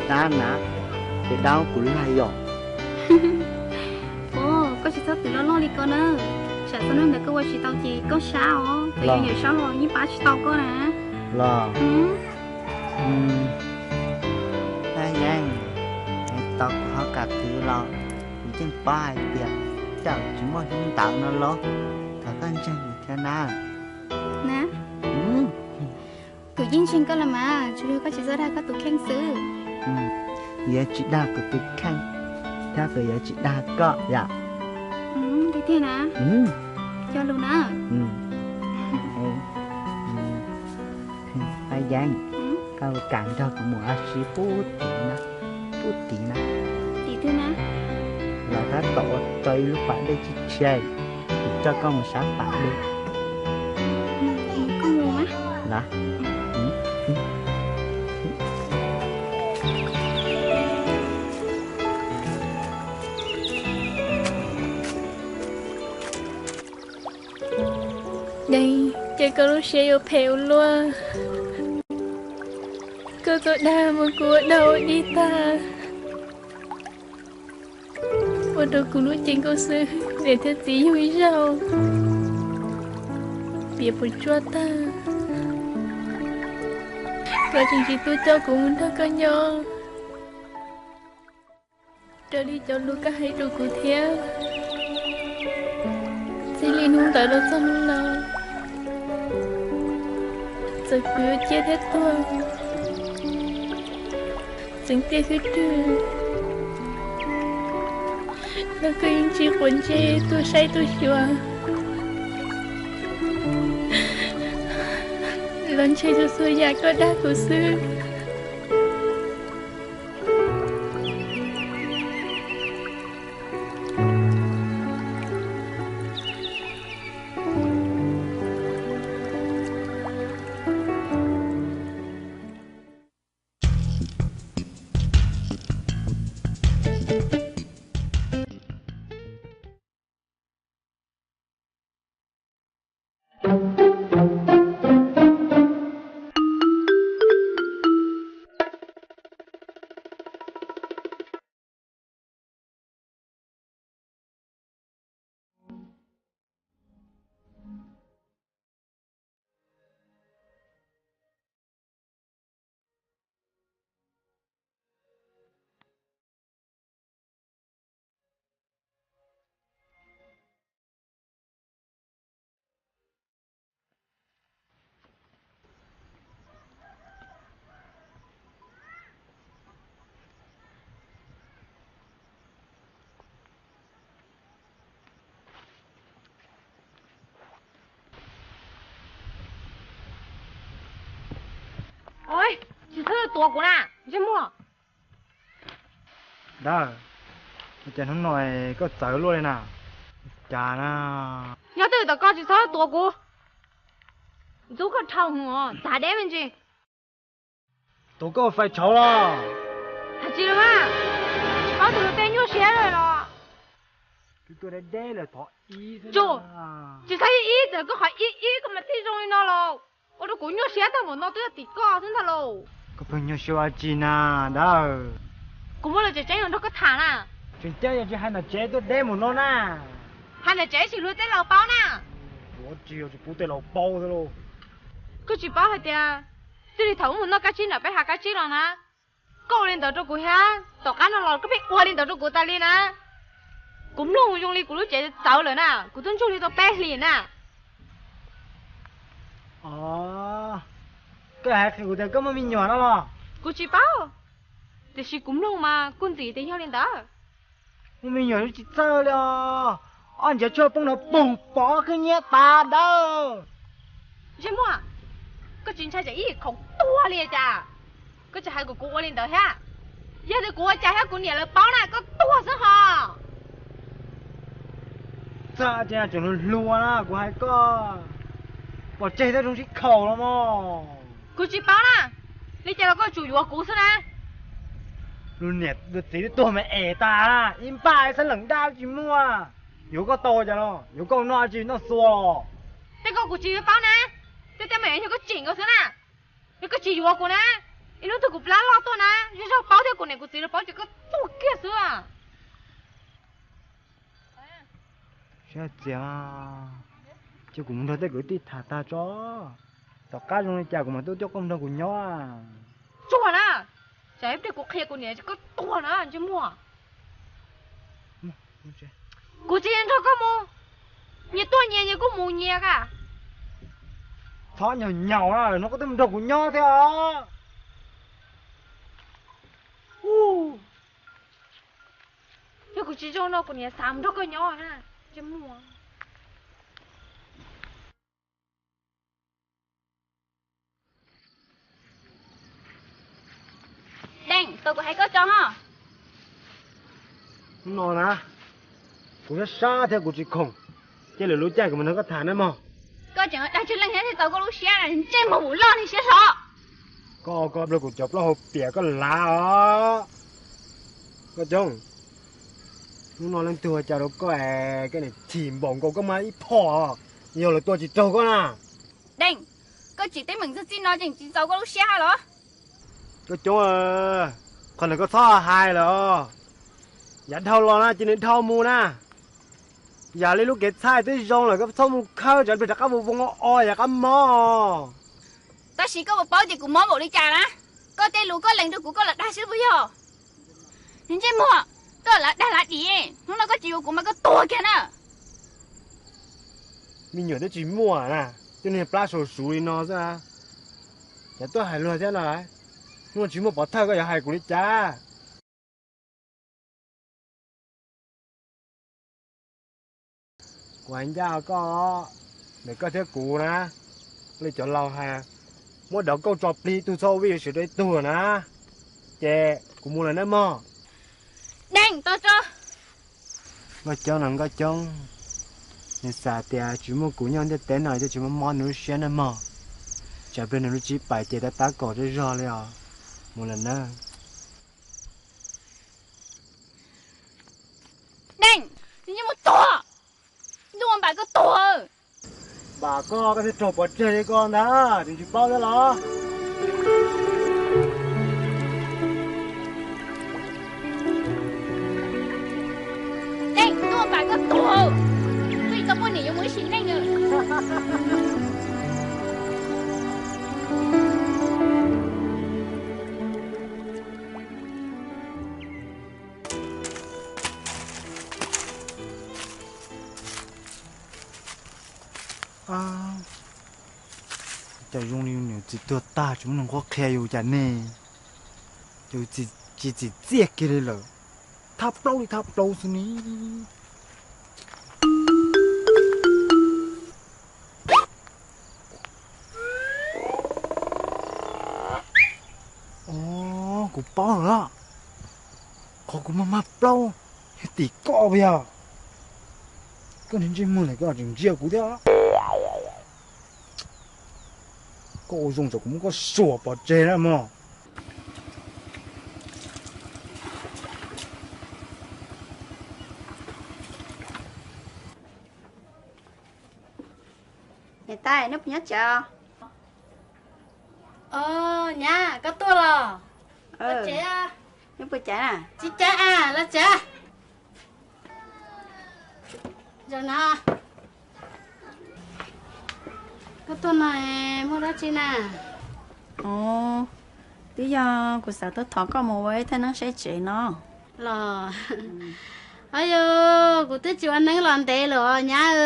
Dab na, ces dab kuv lag yom. Ua, koj tsis txhob twv loj loj li ko na. Tsam txog hnub ntawd koj ua tsis tau ces koj sab os, thaum yus niam sab los yeej pab tsis tau koj na. Los, Yeeb, tau kuv ho kam twv los, kuv yeej paub hais tias tej zaum tsis muaj hnub ntawd no lauj. Thov koj ntseeg kuv thiab na. Na, kuv yeej ntseeg koj los mas, tsuas yog koj tsis txhob dag koj tus kheej xwb. Yuav tsis dag kuv tus kheej, thiab kuv yuav tsis dag koj yom. Tiag tiag na? Cog lus na. Yeeb, koj kam nrog kuv mus ua si pub tid na, pub tid na. Tim twg na? Los tab tom ua tau ib lub pas dej tshiab tshiab, kuv coj koj mus sab pas dej. Los. Deev, ces koj lub siab yuav phem ua luaj. Koj txawm dag mus kuv ua dog ua dig tag, ua rau kuv lub cev nkauj xwb niam thiab txiv yug ib zaug, piav puas tsuaj tag. Koj tseem tsis tuaj coj kuv mus nrog koj nyob, raws li cov lus koj hais rau kuv thiab. Txij li hnub ntawd los txog hnub no, txawm kuv yuav ciaj thiab tuag, tseem tiaj khwb rwg los koj yeej tsis quav ntsej tuaj saib tuaj xyuas. Los ntshe txhua txhua yam koj dag kuv xwb. Oi, tsis txhob tuav kuv na, ntsej muag. Dab, ua cas hnub no koj txawv luaj li na? Cas na? Nyob twj ywm tom koj, tsis txhob tuav kuv. Ntxub koj dhau hwv os, txav deb me ntsis. Tuav koj fais tshauv los? Hais tsis los mas, tsis paub tus luag tej nyuaj siab lawm los? Tsis txhob ib ib txawm koj qhov ib ib koj mas thiaj zoo li no los. Ua rau kuv nyuaj siab tag npaum no twb yog tim koj xwb ntag lauj. Koj pheej nyuaj siab ua tsi na, dab? Kuv muaj lus tseem ceeb los nrog koj tham na. Tseem ceeb yog tsis hais ntawm tsev tuaj deb mus no na. Hais ntawm tsev sim luag tej laus paub na. Ua tsi yog tsis pub tej laus paub xwb lauj? Koj tsis paub hais tias txij li thaum wb mus noj kab tsib ntawm peb hav kab tsib los na, koj ua li ntawd rau kuv thiab, tom qab no los koj pheej ua li ntawd rau kuv tas li na. Kuv mloog zoo li kuv lub cev txawv lawm na, kuv twb ntsuj li tau peb hlis na. Koj hais qhia kuv tias koj muaj me nyuam no los? Kuv tsis paub, tiam sis kuv mloog mas kuj ntxim tias yog li ntawd. Muaj me nyuam tsis txawj li os. Ob ntsiav tshuaj poob nrov poog pov khwb nyiab tas dawb. Ntsej muag, koj tsis ntshai tsam ib yam khoom tuag li cas? Koj tsis hais kom kuv ua li ntawd thiab. Yog tias kuv ua cas thiab kuv niam lawv paub na koj tuag xwb ho. Txawm tias tseem hluas hluas na kuv hais koj, pom tseg thiab zoo sib khaum los mas. Kuv tsis paub na, li cas los koj tsum yuav kuv xwb na. Lub niam lub txiv twb tuag me es tas, ib npaj xab leem dab tsis muaj. Yuav koj tau cas los? Yuav koj noj tsis noj xua los? Tej koj kuv tsis yuav paub na, tej teeb meem yog koj tsim nkaus xwb na. Yog koj tsis yuav kuv na, ib hnub twg kuv plab loj tuaj na, zej zog paub thiab kuv Kuv txiv los paub ces koj tuag kiag xwb. Siab txias, ces kuv mus nrog tej kwv tij tham tag tso, tom qab zoo li cas kuv mam tuaj coj koj mus nrog kuv nyob. Tsuag na, tsam ib pliag kuv qhia kuv niam koj tuag na ntsej muag. Kuv tsis nrog koj mus, nyias tuaj nyias, nyias kuj mus nyias ka. Txhob nyaum nyaum na, no koj twb mus nrog kuv nyob thiab os. Yog kuv tsis zoo no kuv niam xav mus nrog koj nyob na, ntsej muag. Deej, tau kuv hais koj tso ho. Hnub no na, kuv sab sab thiab kuv tsis khoom, cia lwm lub caij kuv mam nrog koj tham nawb mog. Koj tseem dag tsw leej thiab tsis txaus koj lub siab, ntsej muag vum loj li siab hlo. Koj, koj ua rau kuv cov plaub hau piam koj lav os. Koj Coob, hnub no leej twg ua cas rau koj es koj niam chim npaum nkaus koj muaj ib phom, yog lawv tua tsis raug koj na. Deej, koj tsim teeb meem txog txij no tseem tsis txaus koj lub siab hab los? Koj Coob, qhov ntawd koj txhob hais lawm os. Yav dhau los na ces nws dhau mus na. Yam li lub kev txhaij twb zoo lawm koj txhob mus khawb tsam pliag rov qab voo voo o o yav qab mob. Tab sis koj puas paub tias kuv mob npaum li cas na? Koj tej lus koj lees rau kuv koj lam dag xwb puas yog? Niag ntsej muag, koj lam dag lam dim, hnub no koj tsis yuav kuv mas koj tuag kiag na. Me nyuam twb tsis muaj na, coj niag plab sau suv li no xwb. Cas tuaj hais luag thiab no, hnub no tsis muaj pov thawj koj yuav hais kuv li cas? Kuv hais ncaj koj, ntawm koj thiab kuv na, li cov laus hais, muab dov kauj tso plig ib tug txhob ua vij ua sw rau ib tug na. Ces kuv mus lawm nawb mog. Deej, tos tso. Nkauj Coob no Nkauj Coob, nws xav tias tsis muaj kuv nyob ntiaj teb no thiaj tsis muaj mob nws lub siab nawb mog. Tsam pliag nws lub tsib pais ces tab tab kaum zej zog li os. Mus lawm nawb. Deej, nws yeej muaj tuag, ntuj ua npam koj tuag. Npam koj, koj thiaj raug pov tseg li koj ntag, tseem tsis paub thiab los? Deej, ntuj ua npam koj tuag, koj tsis tau poj niam yuav mus ib sim neej. Cas zoo li niam txiv tuag tag tsis muaj neeg qhuab qhia yus cas ne? Ces tsis txim txiaj kiag li lawm, thab plaub li thab plaub xwb ne. Os, kuv paub lawm, qhov kuv mag mag plaub yog tim koj puas yog? Koj niag ntsej muag ntawm koj tseem ntsia kuv thiab. Koj ua zoo tsam kuv muab koj suam pov tseg na mog. Niam tais, neb puas nyob tsev? Os, nyab, koj tuaj los? Los tsev. Neb puas caiv na? Tsis caiv a, los tsev. Zaum no koj tuaj no muaj dab tsi na? Os, twb yog kuv xav tuaj thov koj mus ua ib thaj neeb saib tsev no. Los, o yog, kuv twb tsis ua neeb los ntev lawm os nyab.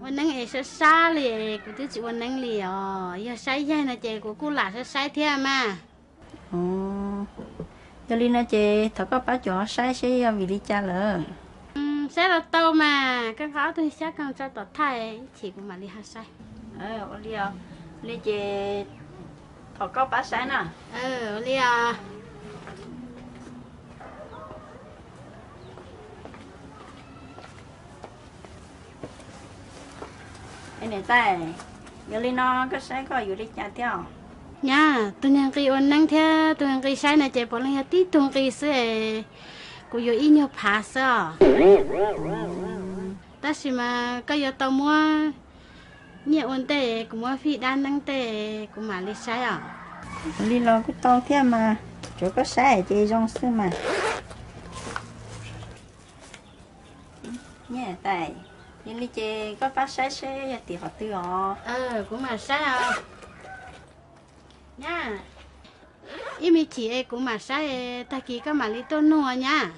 Ua neeb es sab sab li, kuv twb tsis ua neeb li os. Yog saib yaig no ces kuv kuj lam saib saib thiab mas. Yog li no ces thov koj pab cuam saib seb yog vim li cas lawm. Saib los tau mas, koj nqa ob tug xyab koog tso tom thaj ib chim kuv mam li ho saib. Ua li, ua li ces thov koj pab saib na. Ua li os. Niam tais, yog li no koj saib koj yuav li cas thiab? Nyab, tus niag nqi ua neeb thiab tus niag nqi saib no ces puav leej yog tib tug nqi xwb es kuv yuav ib nyuag phav xwb os. Tab sis mas koj yuav tau muab nyiaj ua ntej, kuv muab fij dab neeb tej kuv mam li saib os. Li los kuj tau thiab mas. Tsuav koj saib ces zoo xwb mas. Niam tais, yog li ces koj pab saib seb yog tim qhov twg os. Kuv mam saib os. Nyab, ib me chim es kuv mam saib, tag kis koj mam li tuaj nug nyab.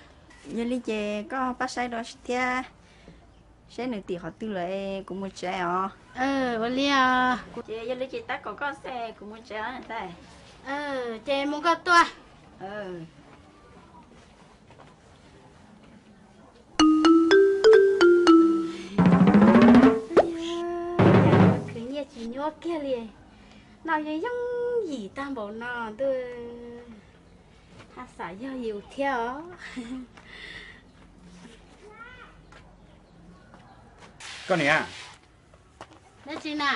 Yog li ces koj pab saib dua thiab, seb nws tim qhov twg lawm es kuv mus tsev os. Ua li os. Ces yog li ces tab kaum koj xwb, kuv mus tsev os tais. Ces mus koj tuaj. Khwv nyiaj tsis nyuaj kiag li, noj yeej yooj yim tag npaum no ntuj, haj xam yog yus thiab os. Koj niam, dab tsi na?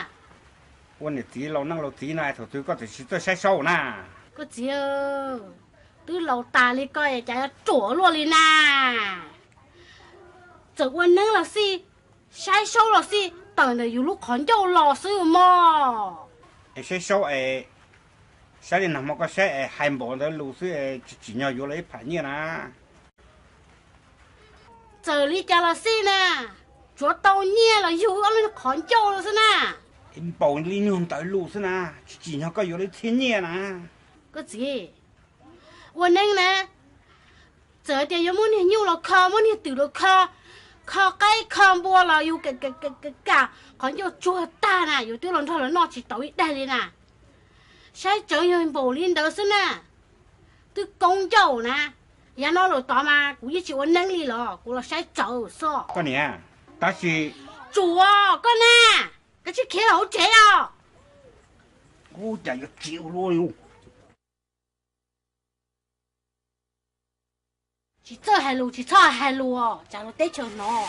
Ua niam txiv laus neej laus txiv no thaum twg koj txawm tsis txawj saib saub na? Koj txiv, twb laus tas li koj es cas yuav ruam luaj li na. Txawm ua neeb los xij, saib saub los xij, tawm ntawm yus lub qhov ncauj los xwb mog. Es saib saub es, saib li nag hmo koj saib es hais npaum ntawd lus xwb es tsis tsim nyog yuav los ib pham nyiaj na. Txawm li cas los xij na, tsuav tau nyiaj los yug ob lub qhov ncauj xwb na. Npaum li nyuag ntawd lus xwb na, tsis tsim nyog koj yuav li txhiab nyiaj na. Koj txiv, ua neeb na, txawm tias yuav muab niag nyuj los kho, muab niag twm los kho, kho qaib kho npua los yus kam qhov ncauj tsuag tag na, yus twb los nrog lawv noj tsis tau ib daig li na. Saib tsawv yog npaum li ntawd xwb na, twb koob ncauj na. Yav no lawm tod mas kuv yeej tsis ua neeb li los kuv los saib tsawv xwb. Koj niam, tab sis tsuav koj na, koj tsis khiav los hauv tsev os. Ub, cas yuav tsis ua luaj li. Tsis txawj hais lus tsis txhob hais lus, tsam luag teb chaws hnov.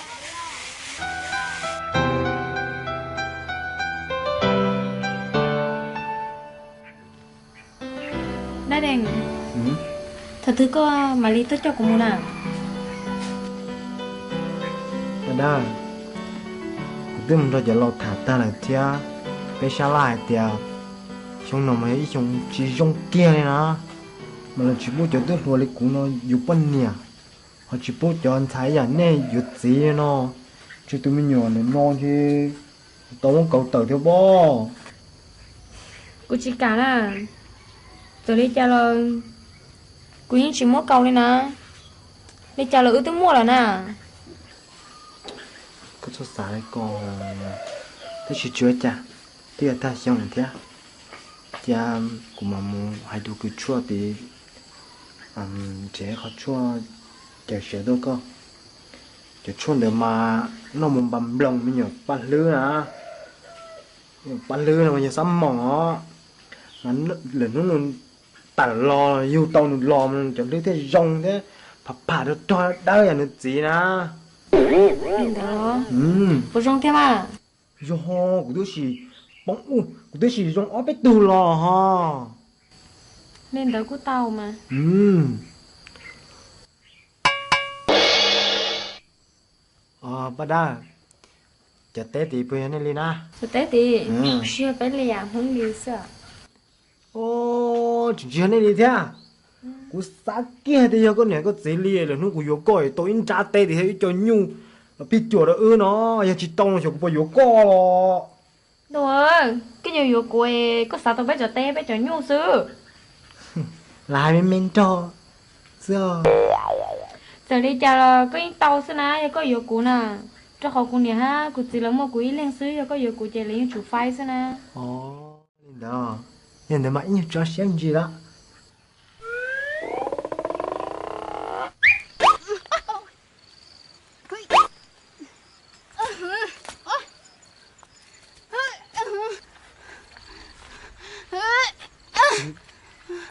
Dab Dees, thaum twg koj mam li tuaj coj kuv mus na? Dab, kuv twb mus nrog cov laus tham tag lawm thiab, peb sab laj hais tias xyoo no mas yog ib xyoo tsis zoo kiag li na, mas lawv tsis pub cov tub hluas li kuv no yuav poj niam, ho tsis pub cov ntxhais yam nej yuav txiv li no, ntshe tus me nyuam ntawm no ntshe tau muab kaus tawm thiab pob. Kuv tsis kam na, txawm li cas los kuv yeej tsis muab kaus li na, li cas los wb twb muaj lawm na. Koj txhob xav li ko, tab sis tsis ua cas, twb yog tag xyoo lawm thiab. Cia kuv mam mus hais tus kws tshuaj tid nrhiav qhov tshuaj cawm siav tuaj koj. Cov tshuaj ntawd mas noj mus npas nploos me nyuam paj hlwb na, paj hlwb no mas yog xab moos os, lwm hnub nws tawm los yug tau nws los cov hlwb thiaj zoo thiab, pham pham rog rog dawb yam nws txiv na. Li ntawd, puas zoo thiab mas? Zoo, kuv twb sim poob ub, kuv twb sim zoo ob peb tug los ho. Li ntawd kuj tau mas. Paj Dawb, cov teb tid puas yog nej li na? Cov teb tid, tsis yog peb li, Hmoob li xwb. Tsis, tsis yog nej li thiab. Kuv xav kiag tias yog koj niam koj txiv li, lwm hnub kuv yuav koj tau ib nrab teb tid thiab ib co nyuj los pij cuam rau wb no, yog tsis tau no xyov kuv puas yuav koj los. Koj yuav yuav kuv, koj xav tau peb cov teb peb cov nyuj xwb. Lam hais me me nrog xwb. Txawm li cas los koj yeej tau xwb na yog koj yuav kuv na, rau qhov kuv niam hab kuv txiv lawv muaj kuv ib leeg xwb, yog koj yuav kuv ces lawv yeej tsum faib xwb na. Li ntawd, yog ntawd mas ib nyuag tso siab ntsis lawm.